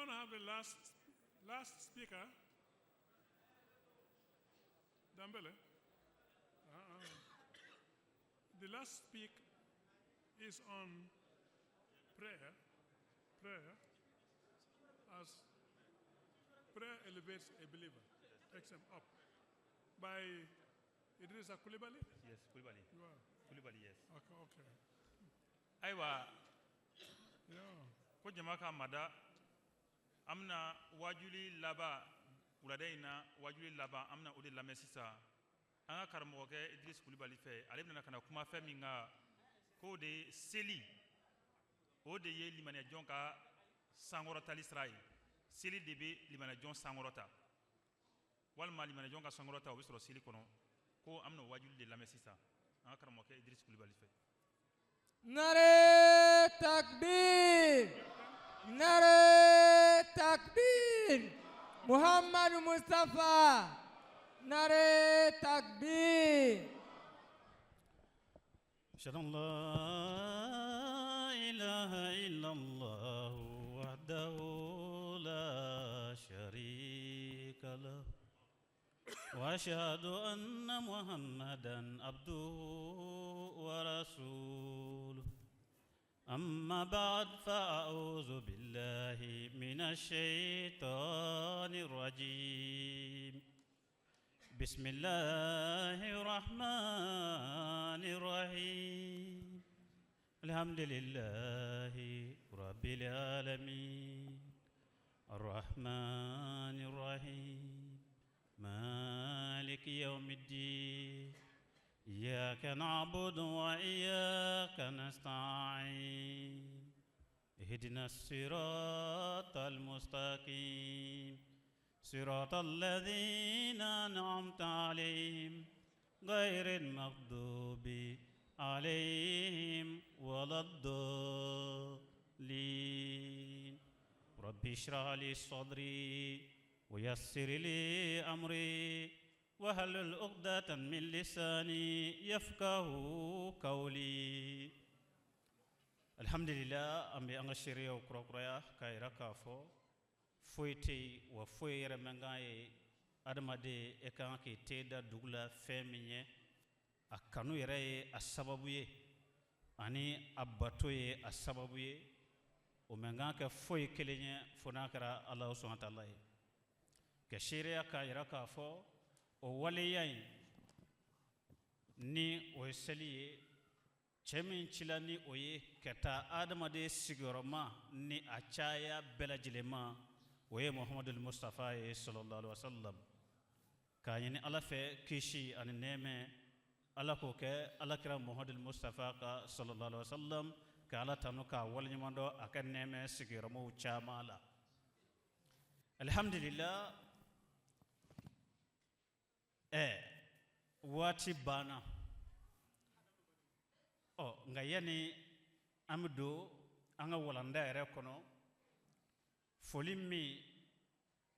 going to have the last speaker, Dambele. Uh-uh. The last speak is on prayer, as prayer elevates a believer, takes him up. By Idrissa Coulibaly? Yes, Coulibaly. You are. Coulibaly, yes. Okay. Ayiwa. Yeah. Ko jama ka mada, an bɛna wajuli laban wulada in na, wajuli laban, an bɛna o de lamɛn sisan an ka karamɔgɔkɛ Idris Kulibali fɛ. Ale bɛna ka na kuma fɛn min kan, k'o de ye seli, o de ye limaniyajɔn ka sankɔrɔtali sira ye. Seli de bɛ limaniyajɔn sankɔrɔta, walima limaniyajɔn ka sankɔrɔta, o bɛ sɔrɔ seli kɔnɔ. Ko an bɛna o wajuli de lamɛn sisan an ka karamɔgɔkɛ Idris Kulibali fɛ. Nare takbir! Nare takbir! Muhammad Mustafa! Nare takbir! أشهد أن لا إله إلا الله وحده لا شريك له وأشهد أن محمدا عبده ورسوله. أما بعد، فأعوذ بالله من الشيطان الرجيم. بسم الله الرحمن الرحيم. الحمد لله رب العالمين، الرحمن الرحيم، مالك يوم الدين، إياك نعبد وإياك نستعين، اهدنا الصراط المستقيم، صراط الذين أنعمت عليهم، غير المغضوب عليهم ولا الضالين. رب اشرح لي صدري ويسر لي أمري واحلل عقدة من لساني يفقه قولي. Alhamdulillah, an bɛ an ka seereyaw kurakuraya k'a yira k'a fɔ foyi tɛ yen, wa foyi yɛrɛ man kan ye adamaden e kan k'i te da dugu la fɛn min ye a kanu yɛrɛ ye a sababu ye ani a bato ye a sababu ye, o man kan kɛ foyi kelen ye fo n'a kɛra Alahu subahana taala ye. Ka seereya k'a yira k'a fɔ o waleya in ni o ye seli ye, cɛ min cila ni o ye ka taa adamaden sigiyɔrɔma ni a caya bɛɛ lajɛlen ma, o ye Muhamadul Mustafa ye, sallallahu alaihi wasallam. K'a ɲini Ala fɛ kisi ani nɛɛmɛ, Ala k'o kɛ Alakira Muhamadul Mustafa ka, sallallahu alaihi wasallam, ka Ala tanu k'a waleɲuman dɔn a ka nɛɛmɛ sigiyɔrɔmaw caman la. Alhamdulillah, waati banna. Ɔ nka yanni an bɛ don an ka walanda yɛrɛ kɔnɔ, foli min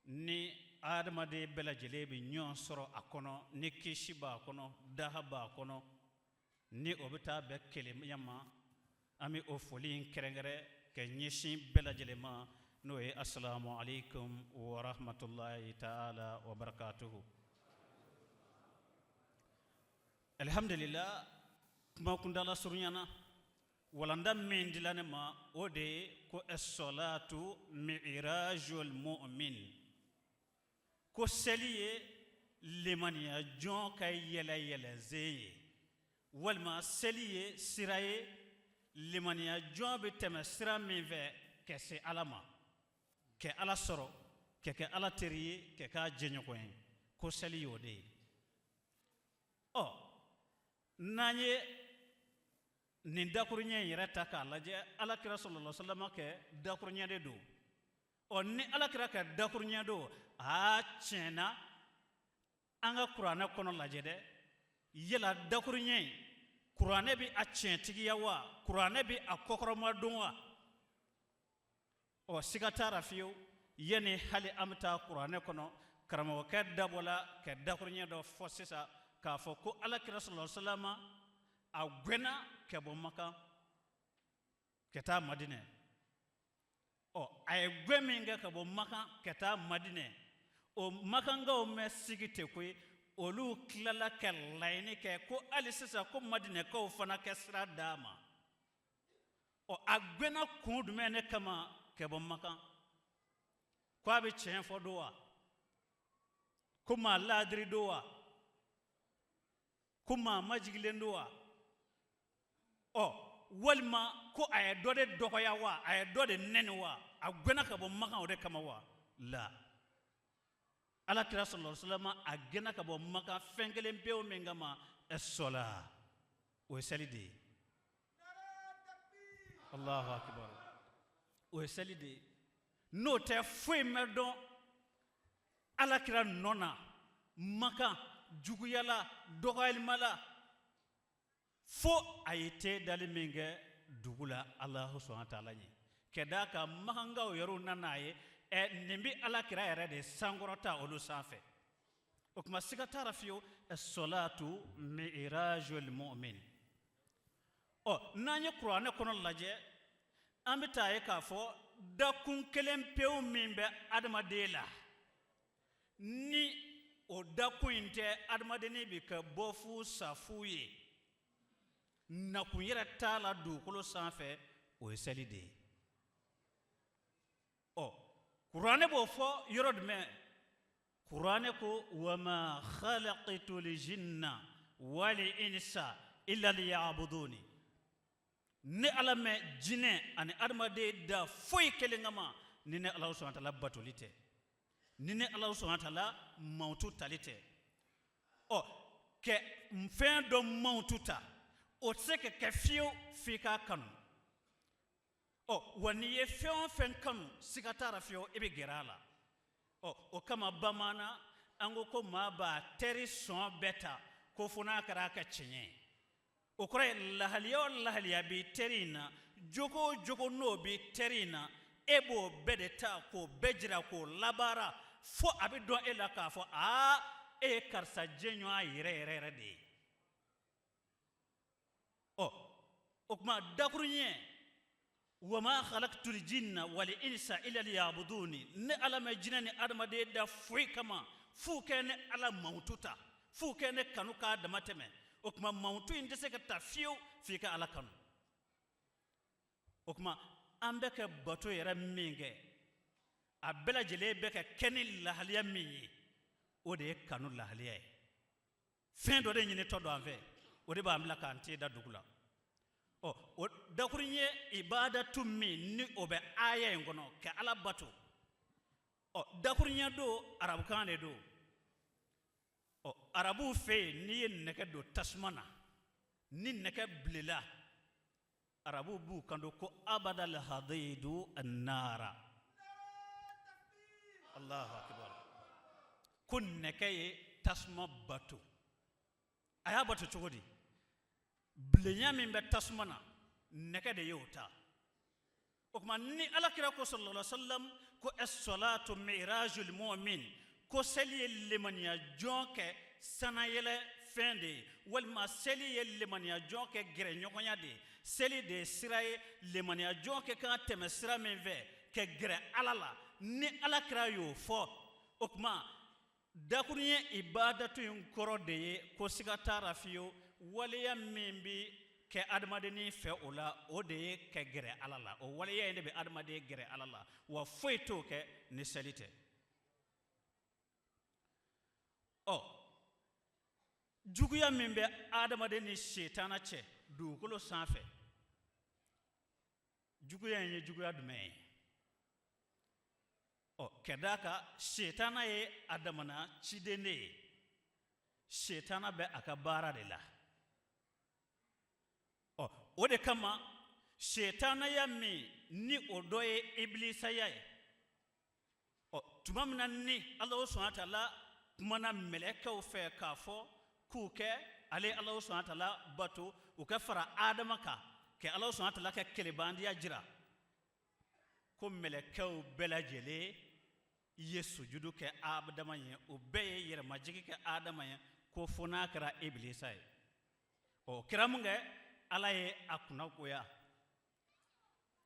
ni adamaden bɛɛ lajɛlen bɛ ɲɔgɔn sɔrɔ a kɔnɔ, ni kisi b'a kɔnɔ, daha b'a kɔnɔ, ni o bɛ taa bɛn kelenya ma, an bɛ o foli in kɛrɛnkɛrɛn ka ɲɛsin bɛɛ lajɛlen ma, n'o ye asalamu aleykum wa rahmatulahi taala wa barakatuhu. Alhamdulillah, kuma kundala surunyana, walanda min dila ne ma, o de ye ko as-salatu mi'rajul mu'min, ko seli ye limaniya jɔn ka yɛlɛ yɛlɛnsen ye, walima seli ye sira ye limaniya jɔn bɛ tɛmɛ sira min fɛ ka se Ala ma, ka Ala sɔrɔ, ka kɛ Ala teri ye, ka k'a jɛɲɔgɔn ye, ko seli y'o de ye. Ɔ n'an ye nin dakuruɲɛ in yɛrɛ ta k'a lajɛ, Alakira sallallahu alaihi wasallam kɛ dakuruɲɛ de don. Ɔ ni Alakira kɛ dakuruɲɛ don, aa tiɲɛ na, an ka kuranɛ kɔnɔ lajɛ dɛ, yala dakuruɲɛ in kuranɛ bɛ a tiɲɛtigiya wa? Kuranɛ bɛ a kɔkɔrɔmadon wa? Ɔ siga t'a la fiyewu, yanni hali an bɛ taa kuranɛ kɔnɔ, karamɔgɔkɛ dabɔla ka dakuruɲɛ dɔ fɔ sisan k'a fɔ ko Alakira sallallahu alaihi wasallam a gɛnna ka bɔ Makan ka taa Madinɛ. Ɔ, a ye gwɛn min kɛ ka bɔ Makan ka taa Madinɛ, o Makankaw ma sigi ten koyi. Olu tilala ka laɲini kɛ ko hali sisan ko Madinɛkaw fana ka sira d'a ma. Ɔ, a gwɛnna kun jumɛn ne kama ka bɔ Makan? Ko a bɛ tiɲɛ fɔ don wa? Ko maa laadiri don wa? Ko maa majigilen don wa? Ɔ, walima ko a ye dɔ de dɔgɔya wa? A ye dɔ de nɛni wa? A gwɛnna ka bɔ Makan o de kama wa? La, Ala kira sallallahu alaihi wasallam, a gɛnna ka bɔ Makan fɛn kelen pewu min kama, ɛsɔla, o ye seli de ye. Allahu akbar. O ye seli de ye. N'o tɛ, foyi ma dɔn Ala kira nɔ na Makan juguyala, dɔgɔyalima la, fo a ye te dali min kɛ dugu la Alahu subahana taala ɲɛ, ka d'a kan Makankaw yɛrɛw nana ye ɛ, nin bɛ Ala kira yɛrɛ de sankɔrɔta olu sanfɛ. O tuma, siga t'a la fiyewu, salatu mi'rajul mu'min. Ɔ, n'an ye Kuranɛ kɔnɔ lajɛ, an bɛ taa ye k'a fɔ dakun kelen pewu min bɛ adamaden la, ni o dakun in tɛ, adamadennin bɛ kɛ bɔfu safu ye, nakun yɛrɛ t'a la dugukolo sanfɛ, o ye seli de ye. Ɔ, Kuranɛ b'o fɔ yɔrɔ jumɛn? Kuranɛ ko: wama khalaqtul jinna wal insa illa liya'buduni. Ne Ala mɛ jinɛ ani adamaden da foyi kelen kama ni ne Ala subahana taala batoli tɛ, ni ne Ala subahana taala mankutu tali tɛ. Ɔ, kɛ fɛn dɔ mankutu ta, o tɛ se ka kɛ fiyewu f'i k'a kanu. Ɔ, wa n'i ye fɛn o fɛn kanu, siga t'a la fiyewu, i bɛ gɛrɛ a la. Ɔ, o kama bamanan an ko ko maa b'a teri sɔn bɛɛ ta, ko fo n'a kɛra a ka tiɲɛ ye. O kɔrɔ ye, lahaliya o lahaliya b'i teri in na, jogo o jogo n'o b'i teri in na, e b'o bɛɛ de ta k'o bɛɛ jira k'o labaara, fo a bɛ dɔn e la k'a fɔ aa, e ye karisa jɛɲɔgɔn yɛrɛ yɛrɛ yɛrɛ de ye. Ɔ, o tuma, dakuruɲɛ wama khalaqtul jinna wal insa illa liya'buduni, ne Ala ma jinɛ ni adamaden da foyi kama f'u kɛ ne Ala mankutu ta, f'u kɛ ne kanu k'a dama tɛmɛ. O tuma, mankutu in tɛ se ka ta fiyewu f'i ka Ala kanu. O tuma, an bɛ kɛ bato yɛrɛ min kɛ, a bɛɛ lajɛlen bɛ ka kɛ ni lahaliya min ye, o de ye kanu lahaliya ye. Fɛn dɔ de ɲinitɔ don an fɛ, o de b'an bila k'an te da dugu la. Ɔ, o dakurun ye ibadatu min ni o bɛ aya in kɔnɔ, ka Ala bato. Ɔ, dakuruɲɛ don, arabukan de don. Ɔ, arabuw fɛ yen, n'i ye nɛgɛ don tasuma na, ni nɛgɛ bilela, arabuw b'u kanto ko abadal hadidu annara. Allahu akbar. Ko nɛgɛ ye tasuma bato. A y'a bato cogo di? Bilenya min bɛ tasuma na, nɛgɛ de y'o ta. O tuma, ni Ala kira ko sallallahu alaihi wasallam ko as-salatu mi'rajul mu'min, ko seli ye lemaniya jɔn kɛ sanayɛlɛ fɛn de ye, walima seli ye lemaniya jɔn kɛ gɛrɛɲɔgɔnya de ye, seli de ye sira ye lemaniya jɔn kɛ kan tɛmɛ sira min fɛ ka gɛrɛ Ala la, ni Ala kira y'o fɔ, o tuma, dakuruɲɛ ibadatu in kɔrɔ de ye ko siga t'a la fiyewu, waleya min bi kɛ adamadennin fɛ o la, o de ye ka gɛrɛ Ala la. O waleya in de bɛ adamaden gɛrɛ Ala la, wa foyi t'o kɛ ni seli tɛ. Ɔ, juguya min bɛ adamaden ni setana cɛ dugukolo sanfɛ, juguya in ye juguya jumɛn ye? Ɔ, ka d'a kan setana ye a damana ciden de ye, setana bɛ a ka baara de la. Ɔ, o de kama setanaya min ni o dɔ ye ibilisaya ye, ɔ, tuma min na ni Alahu subahana taala kumana mɛlɛkɛw fɛ k'a fɔ k'u kɛ ale Alahu subahana taala bato, u ka fara Adama kan ka Alahu subahana taala ka kelebandiya jira, ko mɛlɛkɛw bɛɛ lajɛlen ye sujudu kɛ Adama ye, o bɛɛ ye yɛrɛmajigi kɛ Adama ye, ko fo n'a kɛra ibilisa ye. Ɔ, kɛra mun kɛ? Ala ye a kunnagoya.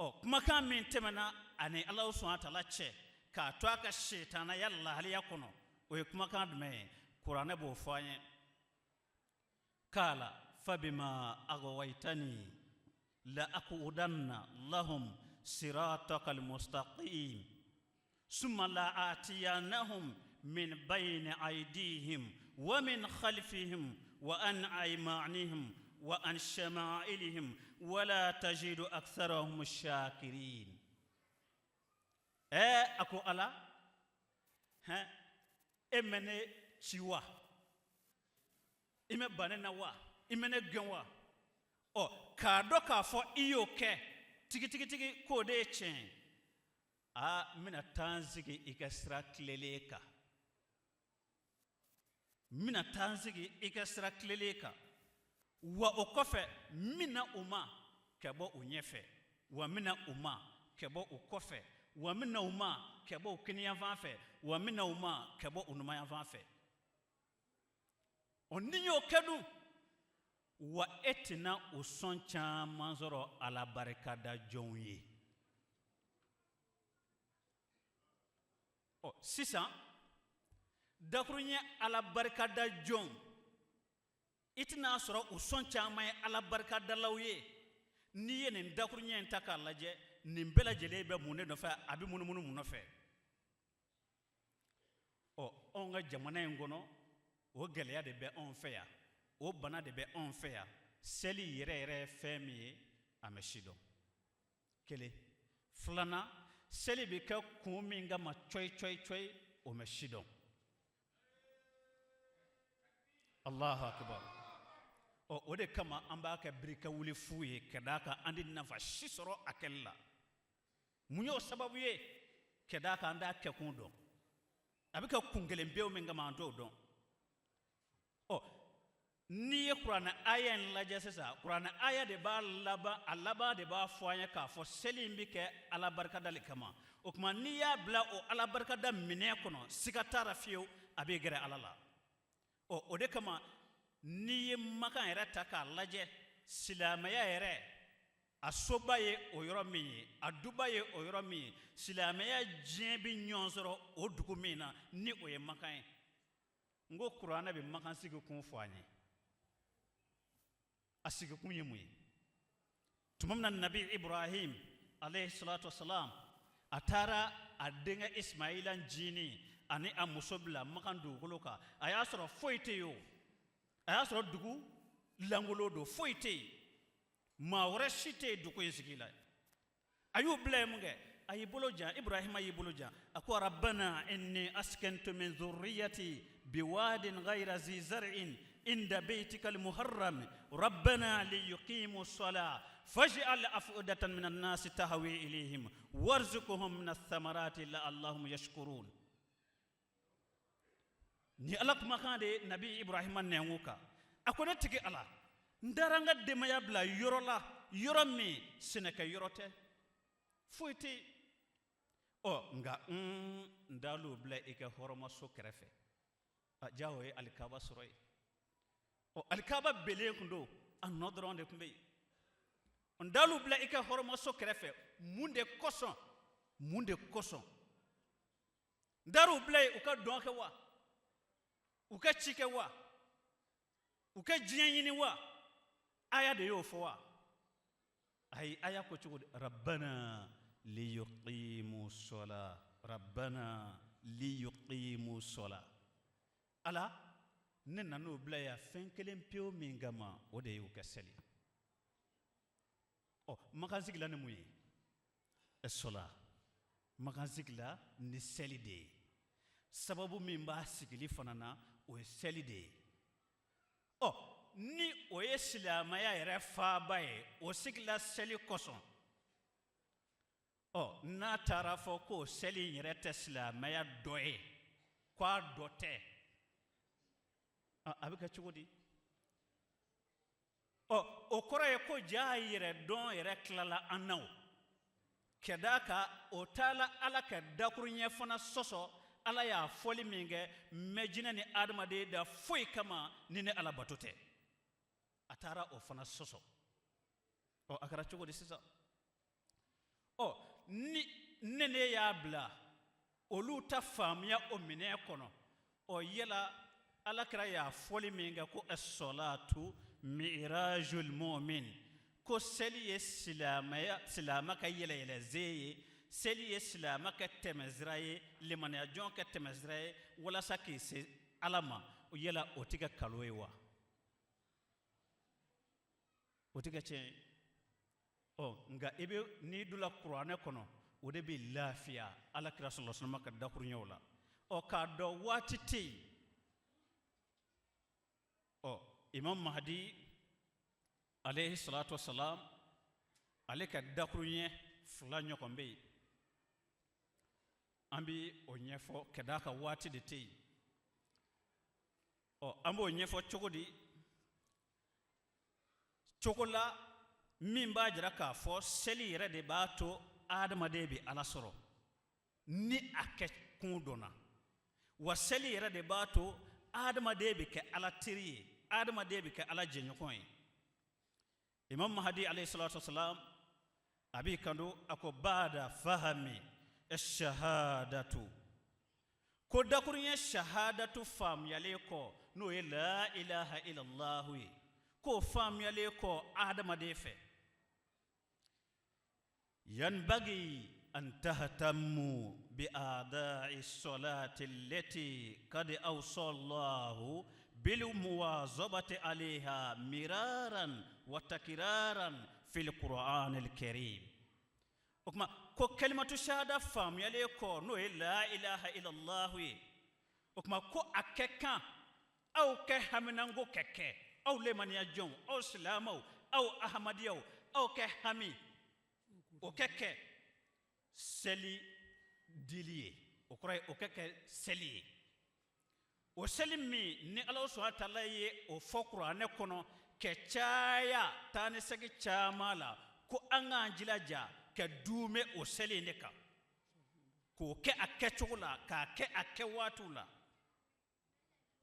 Ɔ, kumakan min tɛmɛna ani Alahu subahana taala cɛ k'a to a ka setanaya lahaliya kɔnɔ, o ye kumakan jumɛn ye? Kuranɛ b'o fɔ an ye. Kala fabima agwaitani la akudanna lahum siratakal mustaqim summa la atiyanahum min bayni aydihim wa min khalfihim wa an aymanihim wa an shama'ilihim wala tajidu aktharahum shakirin. A ko Ala, hɛn, e mɛ ne ci wa? I mɛ ban ne na wa? I mɛ ne gɛn wa? Ɔ, k'a dɔn k'a fɔ i y'o kɛ tigitigitigi k'o de ye tiɲɛ ye, aa, n bɛna taa n sigi i ka sira tilenlen kan, n bɛna taa n sigi i ka sira tilenlen kan. Wa o kɔfɛ, n bɛna u ma ka bɔ u ɲɛfɛ, wa n bɛna u ma ka bɔ u kɔfɛ, wa n bɛna u ma ka bɔ u kiniyanfan fɛ, wa n bɛna u ma ka bɔ u numanyanfan fɛ. Ɔ, ni n y'o kɛ dun, wa e tɛna o sɔn caman sɔrɔ Ala barikada jɔnw ye. Ɔ, sisan dakuruɲɛ Ala barikada jɔnw, i tɛna sɔrɔ u sɔn caman ye Ala barikadalaw ye. N'i ye nin dakuruɲɛ in ta k'a lajɛ, nin bɛɛ lajɛlen bɛ mun de nɔfɛ? A bɛ munumunu mun nɔfɛ? Ɔ, anw ka jamana in kɔnɔ, o gɛlɛya de bɛ anw fɛ yan, o bana de bɛ anw fɛ yan. Seli yɛrɛ yɛrɛ ye fɛn min ye, a mɛ si dɔn. Kelen filanan, seli bɛ kɛ kun min kama cɔyi cɔyi cɔyi, o mɛ si dɔn. Allahu akbar. Ɔ, o de kama an b'a kɛ birika wuli fu ye, ka d'a kan an tɛ nafa si sɔrɔ a kɛli la. Mun y'o sababu ye? Ka d'a kan an t'a kɛkun dɔn, a bɛ kɛ kun kelen pewu min kama, an t'o dɔn. Ɔ, n'i ye kuranɛ aya in lajɛ sisan, kuranɛ aya de b'a laban, a laban de b'a fɔ an ye k'a fɔ seli in bɛ kɛ Ala barikada le kama. O tuma, n'i y'a bila o Ala barikada minɛn kɔnɔ, siga t'a la fiyewu, a bɛ gɛrɛ Ala la. Ɔ, o de kama n'i ye Makan yɛrɛ ta k'a lajɛ, silamɛya yɛrɛ a soba ye o yɔrɔ min ye, a duba ye o yɔrɔ min ye, silamɛya diɲɛ bɛ ɲɔgɔn sɔrɔ o dugu min na, ni o ye Makan ye. N ko kuranɛ bɛ Makan sigi kun fɔ an ye. A sigikun ye mun ye? Tuma min na Nabi Ibrahim alayhi salatu wasalam, a taara a denkɛ Ismaila ncinin ani a muso bila Makan dugukolo kan, a y'a sɔrɔ foyi tɛ yen o, a y'a sɔrɔ dugu lankolon don, foyi tɛ yen, maa wɛrɛ si tɛ yen dugu in sigi la. A y'u bila yen mun kɛ? A y'i bolo jan, Ibrahima y'i bolo jan, a ko: rabbana inni askantu min zurriyati biwadin ghayra zi zar'in inda baytika almuharram rabbana liyuqimu sala faj'al af'idatan min annasi tahwi ilayhim warzuqhum min athamarati la'allahum yashkurun. Ni Ala kumakan de ye Nabi Ibrahima nɛnku kan. A ko: ne tigi Ala, n taara n ka denbaya bila yɔrɔ la, yɔrɔ min sɛnɛkɛ yɔrɔ tɛ, foyi tɛ yen. Ɔ, nka n taal'u bila i ka hɔrɔmaso kɛrɛfɛ. A ja, o ye alikaba sɔrɔ yen. Ɔ, alikaba belen kun don, a nɔ dɔrɔn de tun bɛ yen. N taal'u bila i ka hɔrɔmaso kɛrɛfɛ mun de kosɔn? Mun de kosɔn n taar'u bila yen? U ka dɔn kɛ wa? U ka ci kɛ wa? U ka diɲɛ ɲini wa? Aya de y'o fɔ wa? Ayi, aya ko cogo di? Rabbana liyuqimu sola, rabbana liyuqimu sola. Ala, ne nan'o bila yan fɛn kelen pewu min kama, o de y'u ka seli. Ɔ, Makan sigila ni mun ye? Sola. Makan sigila ni seli de ye. Sababu min b'a sigili fana na, o ye seli de ye. Ɔ, ni o ye silamɛya yɛrɛ faaba ye, o sigila seli kosɔn. Ɔ, n'a taara fɔ k'o seli in yɛrɛ tɛ silamɛya dɔ ye, k'a dɔ tɛ, a bɛ kɛ cogo di? Ɔ, o kɔrɔ ye ko ja yɛrɛ dɔn yɛrɛ tilala an na. O ka d'a kan o taala Ala ka dakuruɲɛ fana sɔsɔ. Ala y'a fɔli min kɛ: n mɛ jinɛ ni adamaden da foyi kama ni ne Ala bato tɛ, a taara o fana sɔsɔ. Ɔ, a kɛra cogo di sisan? Ɔ, ni ne y'a bila olu ta faamuya o minɛn kɔnɔ, ɔ, yala Alakira y'a fɔli min kɛ ko as-salatu mi'rajul mu'min, ko seli ye silamɛya, silamɛ ka yɛlɛyɛlɛze ye, seli ye silamɛ ka tɛmɛsira ye, limaniyajɔn ka tɛmɛsira ye walasa k'i se Ala ma, yala o tɛ kɛ kalo ye wa? O tɛ kɛ tiɲɛ ye? Ɔ, nka i bɛ n'i donna Kuranɛ kɔnɔ, o de bɛ lafiya Ala kira sallallahu alaihi wasallam ka dakuruɲɛw la. Ɔ, k'a dɔn waati tɛ yen. Ɔ, Imam Mahdi alayhi salatu wasalam, ale ka dakuruɲɛ 2 ɲɔgɔn bɛ yen, an bɛ o ɲɛfɔ ka d'a kan waati de tɛ yen. Ɔ, an b'o ɲɛfɔ cogo di? Cogo la min b'a jira k'a fɔ seli yɛrɛ de b'a to adamaden bɛ Ala sɔrɔ ni a kɛ kun dɔnna, wa seli yɛrɛ de b'a to adamaden bɛ kɛ Ala teri ye, adamaden bɛ kɛ Ala jɛɲɔgɔn ye. Imam Mahdi alayhi salatu wasalam a b'i kanto a ko baada fahami shahadatu, ko dakuruɲɛ shahadatu faamuyalen kɔ, n'o ye la ilaha illallahu ye, k'o faamuyalen kɔ adamaden fɛ, yanbagi an tahtamu bi adai salati allati kad awsa Allahu bil muwazabati alayha miraran wa takraran fil Qur'an al Karim. O tuma ko kalimatu shahada faamuyalen kɔ, n'o ye la ilaha illallahu ye, o tuma ko a kɛ kan aw kɛ haminanko kɛ kɛ, aw lemaniya jɔnw, aw silamɛw, aw ahamadiyaw, aw kɛ hami o kɛ kɛ seli dili ye. O kɔrɔ ye o kɛ kɛ seli ye, o seli min ni Ala subahana taala ye o fɔ Kuranɛ kɔnɔ kɛ caya taa ni segin caman la, ko an k'an jilaja ka duumɛ o seli in de kan, k'o kɛ a kɛcogo la, k'a kɛ a kɛ waatiw la.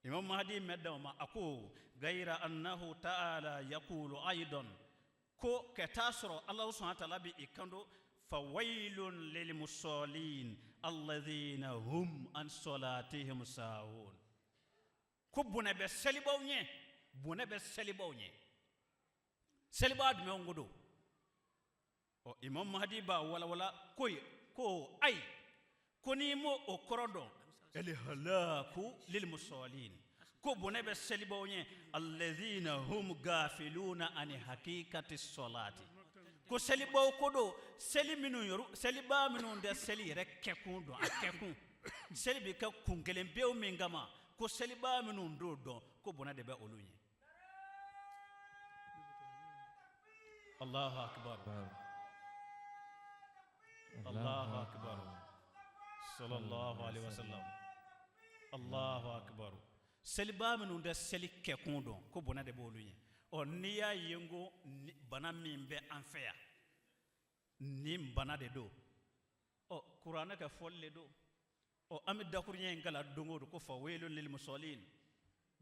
Imam Mahdi mɛ dan o ma, a ko gayira annahu taala yakulu aidan, ko ka taa sɔrɔ Ala subahana taala bɛ i kanto fawailun lilmusallin alladhina hum an salatihim sahun, ko bɔnɛ bɛ selibaw ɲɛ, bɔnɛ bɛ selibaw ɲɛ. Selibaa jumɛnw ko don? Ɔ, Imam Mahdi b'a walawala ko ayi, ko n'i m'o o kɔrɔ dɔn, alhalaku lilmusallin, ko bɔnɛ bɛ selibaw ɲɛ, alladhina hum gafiluna ani hakikati salati, ko selibaw ko don, seli minnu yɔrɔ, selibaa minnu tɛ seli yɛrɛ kɛkun dɔn, a kɛkun seli bɛ kɛ kun kelen pewu min kama, ko selibaa minnu t'o dɔn, ko bɔnɛ de bɛ olu ɲɛ. Allahu akbar, Allahu akbar, sallallahu alaihi wasallam, Allahu akbar. Selibaa minnu tɛ seli kɛkun dɔn, ko bɔnɛ de b'olu ɲɛ. Ɔ, n'i y'a ye n ko bana min bɛ an fɛ yan, nin bana de don. Ɔ, Kuranɛ ka fɔli de don. Ɔ, an bɛ dakuruɲɛ in kalan don o don ko fawailun lilmusallin,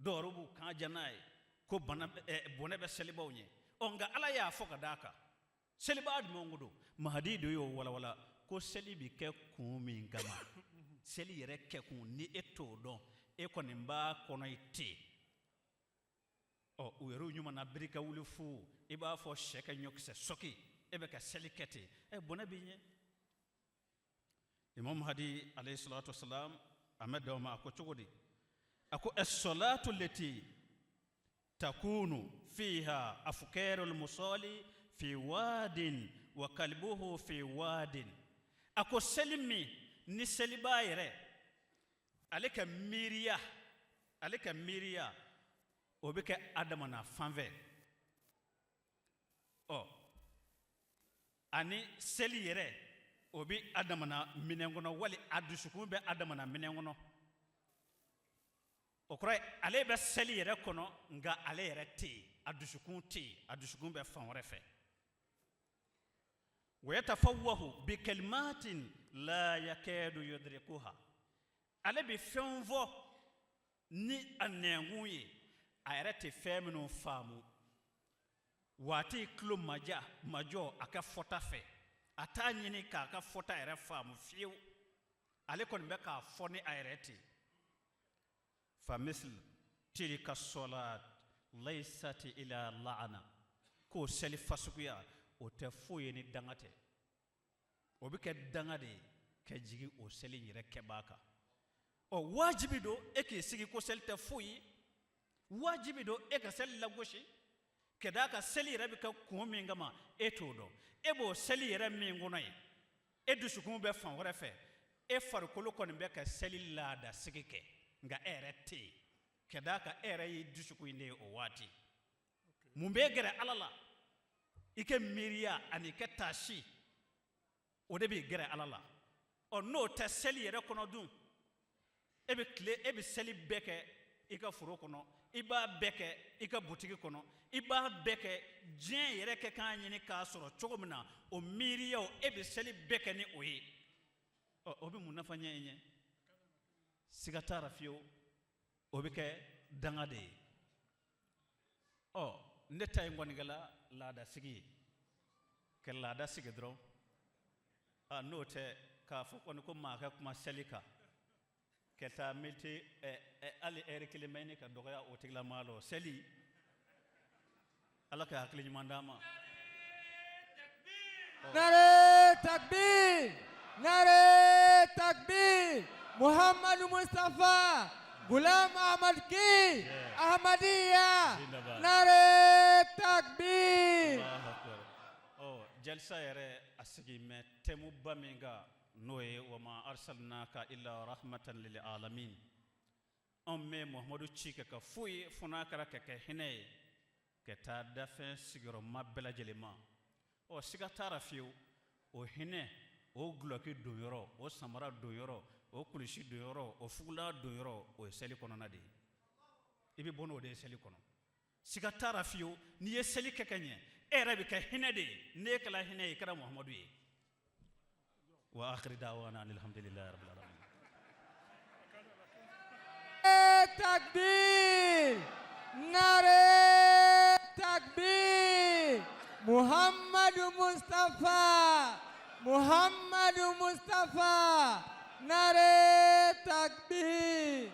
dɔw b'u kan ja n'a ye ko bana bɔnɛ bɛ selibaw ɲɛ. Ɔ, nka Ala y'a fɔ ka d'a kan selibaa jumɛn ko don? Mahadi de y'o walawala ko seli bɛ kɛ kun min kama, seli yɛrɛ kɛkun, ni e t'o dɔn, e kɔni b'a kɔnɔ i ten. Ɔ, u yɛrɛ ɲuman na biri ka wuli fu, i b'a fɔ sɛ ka ɲɔkisɛ sɔki, e bɛ ka seli kɛ ten, ɛ, bɔnɛ b'i ɲɛ. Imam Mahdi alayhi salatu wasalam a mɛ d'aw ma, a ko cogo di? A ko as-salatu lati takunu fiha afkarul musali fi wadin wa kalbuhu fi wadin, a ko seli min ni selibaa yɛrɛ ale ka miiriya, ale ka miiriya o bɛ kɛ adamana fan fɛ, ɔ, ani seli yɛrɛ o bɛ adamana minɛn kɔnɔ, wali a dusukun bɛ adamana minɛn kɔnɔ. O kɔrɔ ye ale bɛ seli yɛrɛ kɔnɔ, nka ale yɛrɛ tɛ yen, a dusukun tɛ yen, a dusukun bɛ fan wɛrɛ fɛ. Wa yatafawwahu bi kalimatin la yakadu yudrikuha, ale bɛ fɛnw fɔ ni a nɛnkun ye, a yɛrɛ tɛ fɛn minnu faamu, waati tulo majɔ a ka fɔta fɛ. A t'a ɲini k'a ka fɔta yɛrɛ faamu fiyewu, ale kɔni bɛ k'a fɔ ni a yɛrɛ ten. Fa misl tilka solat laysat ila laana, k'o seli fasuguya o tɛ foyi ye ni danga tɛ. O bɛ kɛ danga de ye ka jigin o seli in yɛrɛ kɛbaa kan. Ɔ, wajibi don e k'i sigi ko seli tɛ foyi ye. Wajibi don e ka seli lagosi ka d'a kan seli yɛrɛ bɛ kɛ kun min kama, e t'o dɔn. E b'o seli yɛrɛ min kɔnɔ yen, e dusukun bɛ fan wɛrɛ fɛ. E farikolo kɔni bɛ ka seli laada sigi kɛ, nka e yɛrɛ tɛ yen, ka d'a kan e yɛrɛ y'i dusukun in de ye o waati. Mun b'e gɛrɛ Ala la? I kɛ miiriya ani i kɛ taasi, o de b'i gɛrɛ Ala la. Ɔ, n'o tɛ seli yɛrɛ kɔnɔ dun, e bɛ tile, e bɛ seli bɛɛ kɛ i ka foro kɔnɔ, i b'a bɛɛ kɛ i ka butigi kɔnɔ, i b'a bɛɛ kɛ diɲɛ yɛrɛ kɛ k'a ɲini k'a sɔrɔ cogo min na, o miiriyaw, e bɛ seli bɛɛ kɛ ni o ye. Ɔ, o bɛ mun nafa ɲɛ e ɲɛ? Siga t'a la fiyewu, o bɛ kɛ danga de ye. Ɔ, ne ta in kɔni kɛla laada sigi ye, ka laada sigi dɔrɔn. A n'o tɛ k'a fɔ kɔni ko maa ka kuma seli kan ka taa miniti ɛ ɛ hali ɛri kelen bɛ ɲini ka dɔgɔya o tigilamaa la. Seli, Ala ka hakili ɲuman d'an ma. Nare takbir! Nare takbir! Muhammadu Mustafa! Gulam Ahmad ki! Ahmadiyya! Zindabad. Nare takbir! Allahu akbar. Ɔ, jalisa yɛrɛ a sigi mɛ thème ba min kan, n'o ye wama arsalnaka illa rahmatan lil alamin, anw bɛ Muhamadu ci ka kɛ foyi ye fo n'a kɛra ka kɛ hinɛ ye ka taa dafɛn sigiyɔrɔma bɛɛ lajɛlen ma. Ɔ, siga t'a la fiyewu, o hinɛ, o gulɔki donyɔrɔ, o samara donyɔrɔ, o kulusi donyɔrɔ, o fugula donyɔrɔ, o ye seli kɔnɔna de ye. I bɛ bɔ n'o de ye seli kɔnɔ. Siga t'a la fiyewu, n'i ye seli kɛ ka ɲɛ, e yɛrɛ bɛ kɛ hinɛ de ye. N'e kɛla hinɛ ye, i kɛra Muhamadu ye. Wa akhiri da'wana alhamdulillahi rabbil alamin. Takbir! Nare takbir! Muhammadu Mustafa! Muhammadu Mustafa! Nare takbir!